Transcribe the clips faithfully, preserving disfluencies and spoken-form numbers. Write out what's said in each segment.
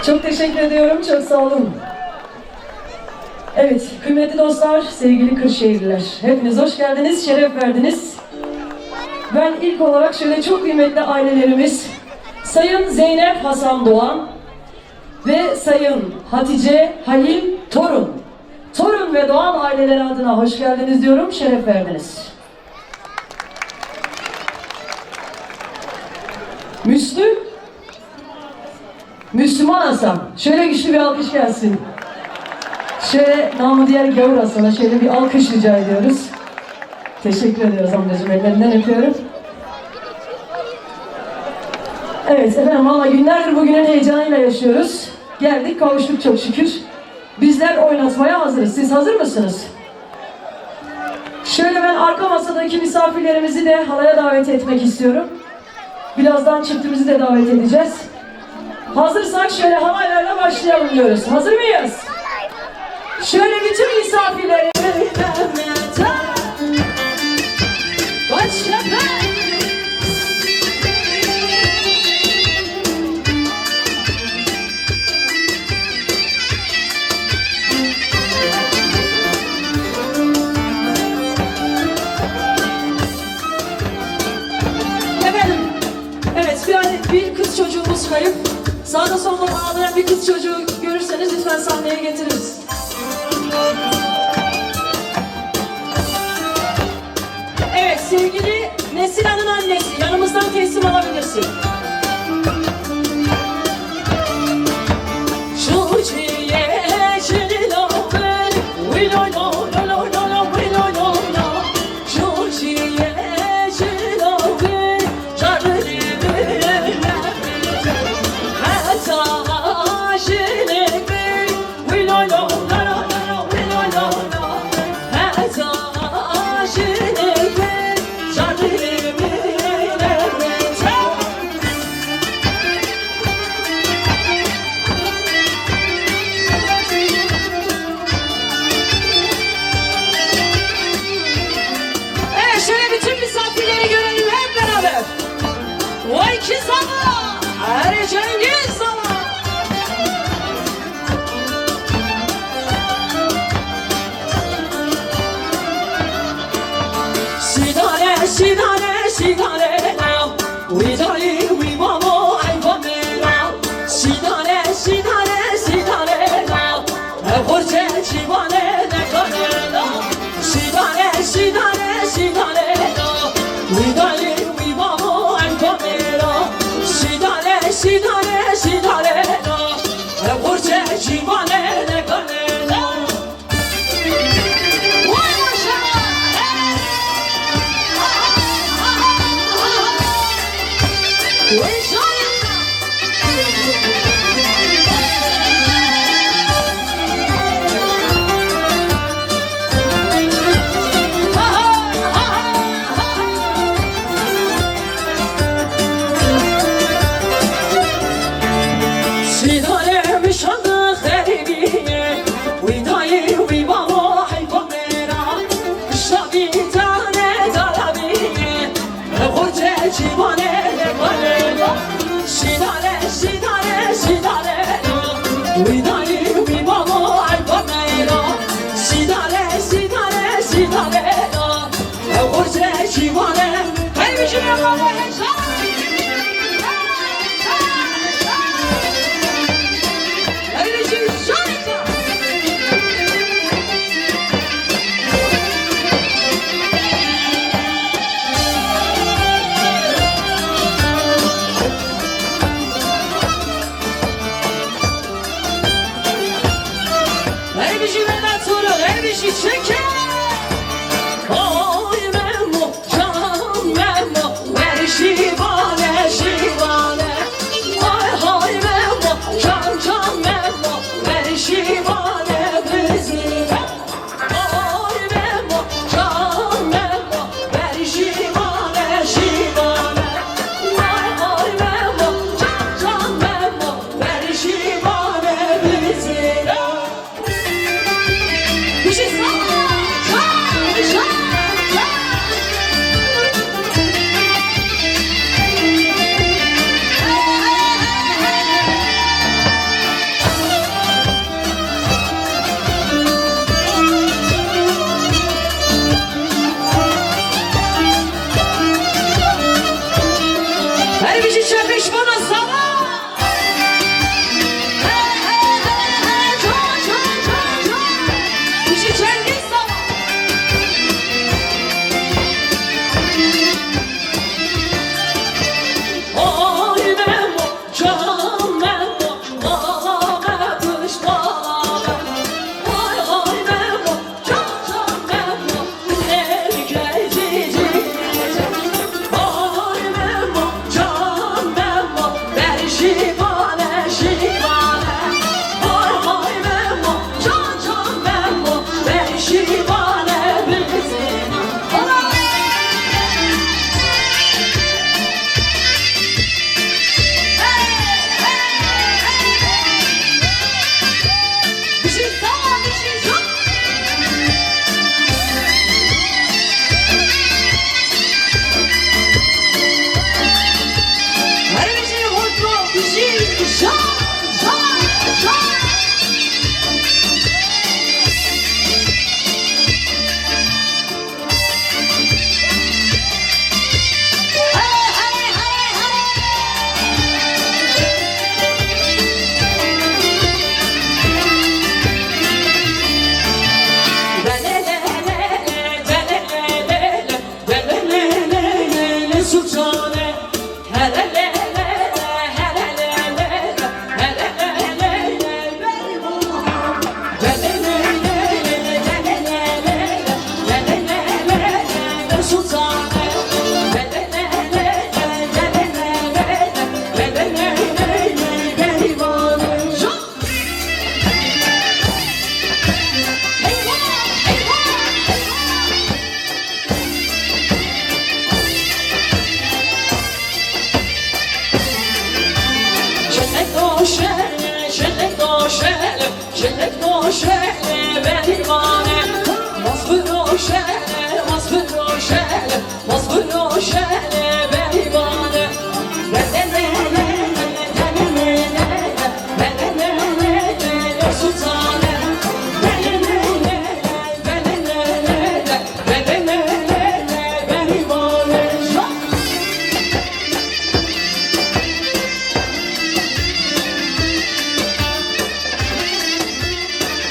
Çok teşekkür ediyorum, çok sağ olun. Evet, kıymetli dostlar, sevgili Kırşehirliler, hepiniz hoş geldiniz, şeref verdiniz. Ben ilk olarak şöyle çok kıymetli ailelerimiz, Sayın Zeynep Hasan Doğan ve Sayın Hatice Halil Torun, Torun ve Doğan aileleri adına hoş geldiniz diyorum, şeref verdiniz. Müslü? Müslüman Hasan. Şöyle güçlü bir alkış gelsin. Şöyle namı diğer Gavur Hasan'a şöyle bir alkış rica ediyoruz. Teşekkür ediyoruz amcacığım. Ellerinden öpüyorum. Evet efendim, valla günlerdir bugünün heyecanıyla yaşıyoruz. Geldik, kavuştuk çok şükür. Bizler oynatmaya hazırız. Siz hazır mısınız? Şöyle ben arka masadaki misafirlerimizi de halaya davet etmek istiyorum. Birazdan çiftimizi de davet edeceğiz. Hazırsak şöyle halaylarla başlayalım diyoruz. Hazır mıyız? Şöyle bütün misafirlerimizi... Efendim, evet, bir adet bir kız çocuğumuz kayıp. Sağda solda ağlayan bir kız çocuğu görürseniz lütfen sahneye getiririz. Evet, sevgili Nesila'nın annesi, yanımızdan teslim alabilirsin. Evet, şöyle bütün misafirleri görelim hep beraber. Vay ki sana, her Cengiz sana. Şîdane, şîdane, şîdane, na. Wî dayî, wî bavo, ey bamêra. Şîdane, şîdane, şîdane, na. Ev xurçe çîvane nekane, na. Şîdane, şîdane, şîdane, na. Wî dayî, wî bavo, ey bamêra. Şîdane, şîdane, şîdane, na. Ev xurçe çîvane nekane, na. Vay maşallah! Vay şahane! Şîdane mişanda xerîbî ye, wî dayî, wî bavo, heyva mêra. Şavî tane dalaviye, xurçe çîvane nekanela. Şîdane, şîdane, şîdane, wî dayî, wî bavo, heyva mêra. Şîdane, şîdane, şîdane, xurçe çîvane. Hey, bijî ya bavo, heyecan.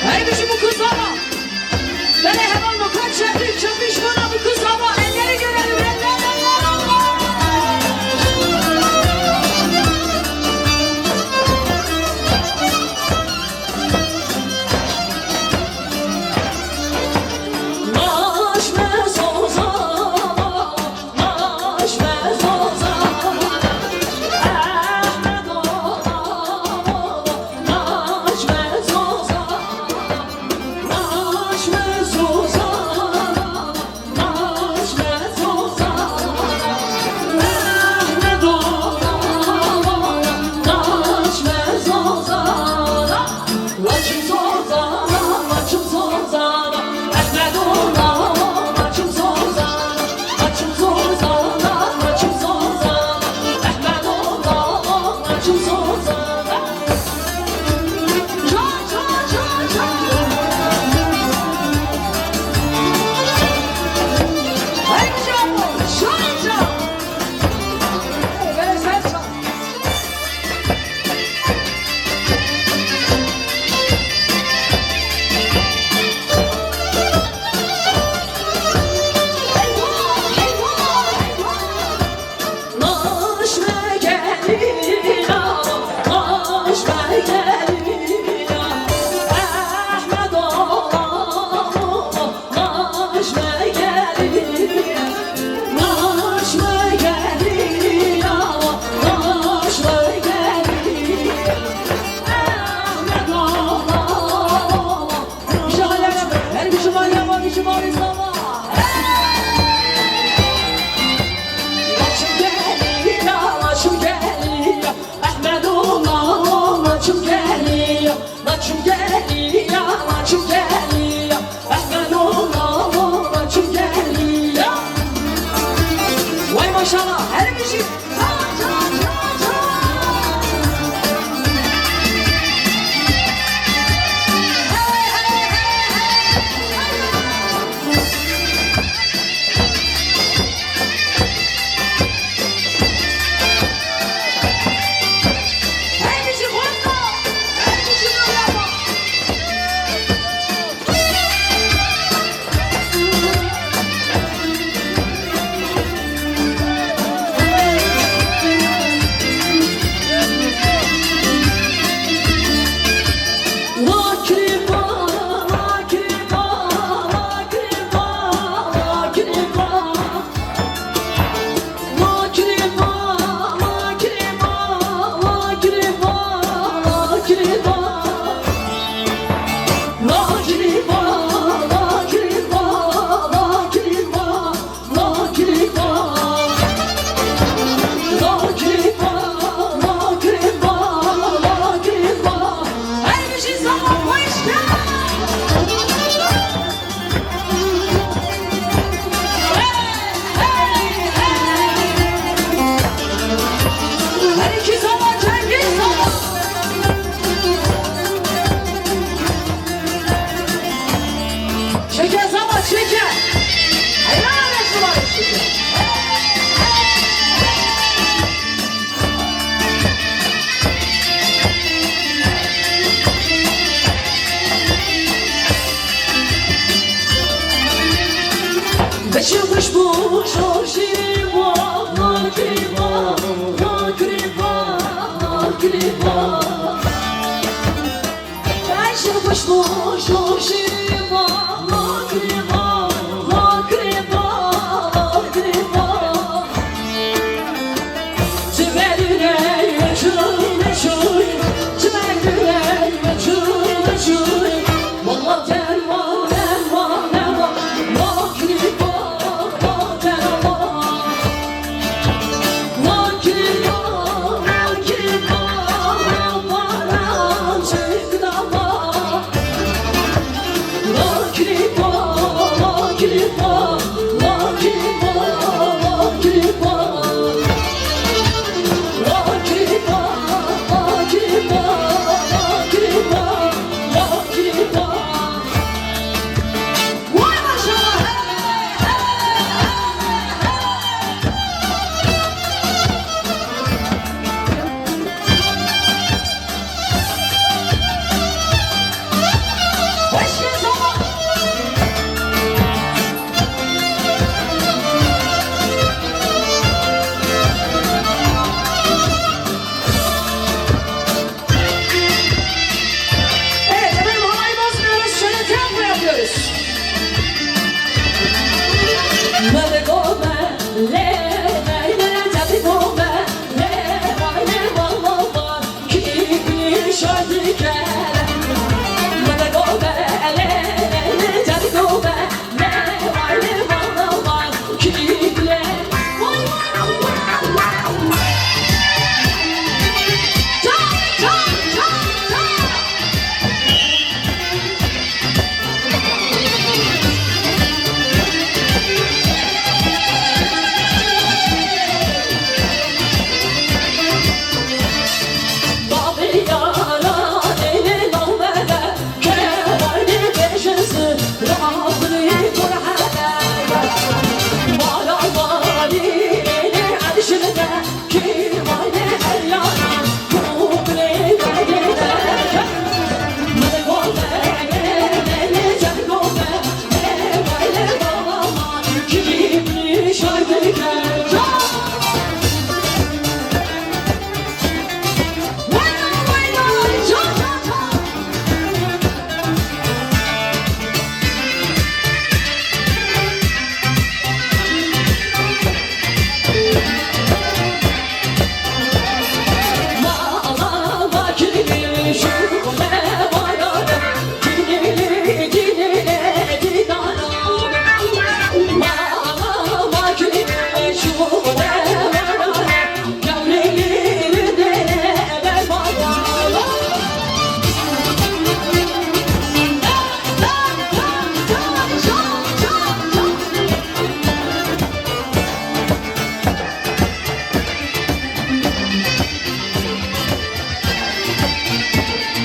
Hey, bizi bu kızlara. Belê hevalno, kaç çepik, çepik şkona bu kızlara. Elleri görelim, eller, eller, eller. Vay maşallah, her bir şey. Şeker zaman, şeker. Helal olsun bana şeker. Beşe kuş bu şoşi bu, lakriba, lakriba, lakriba.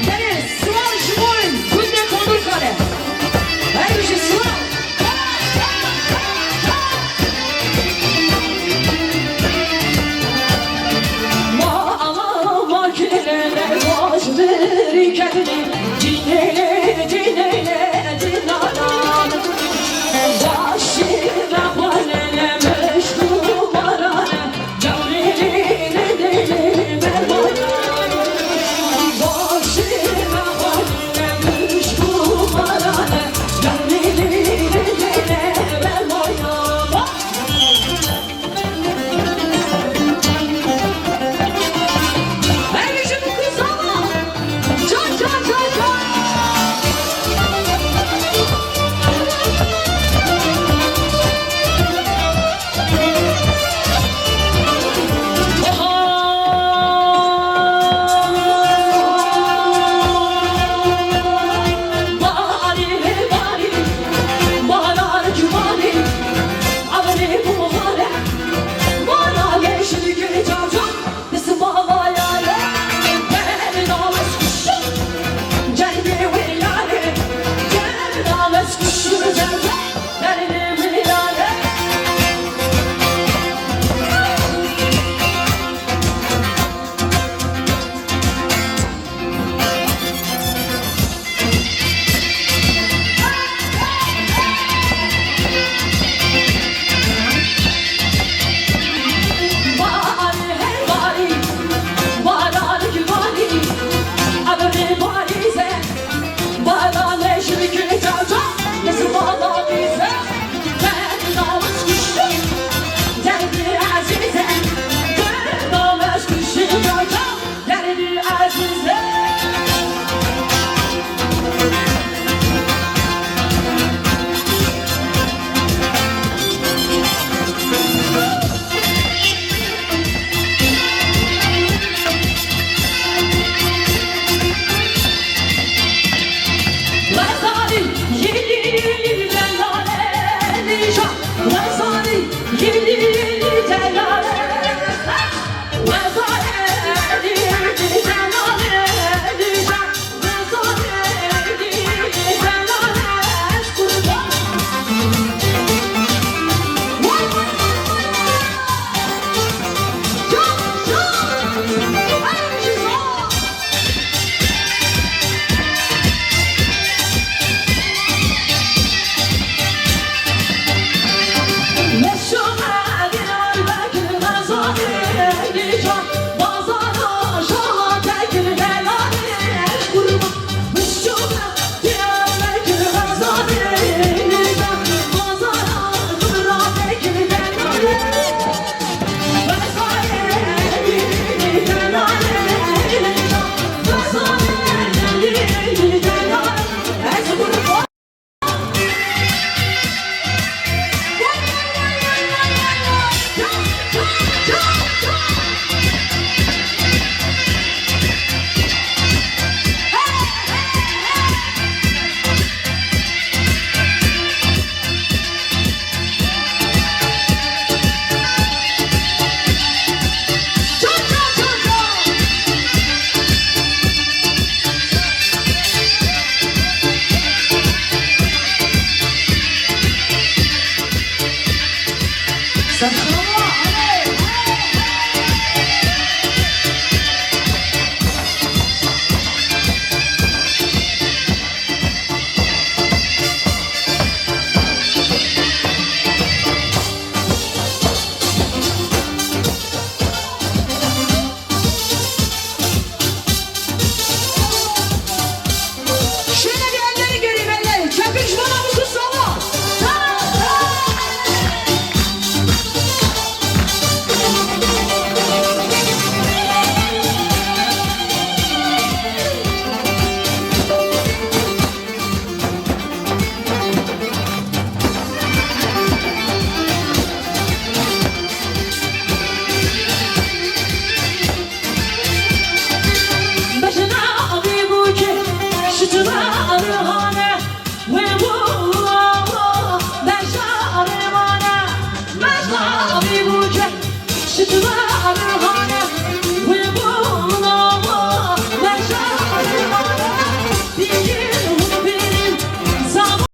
Berê, siwar ji bo gundê Xanûrxan e. Her bijî siwar.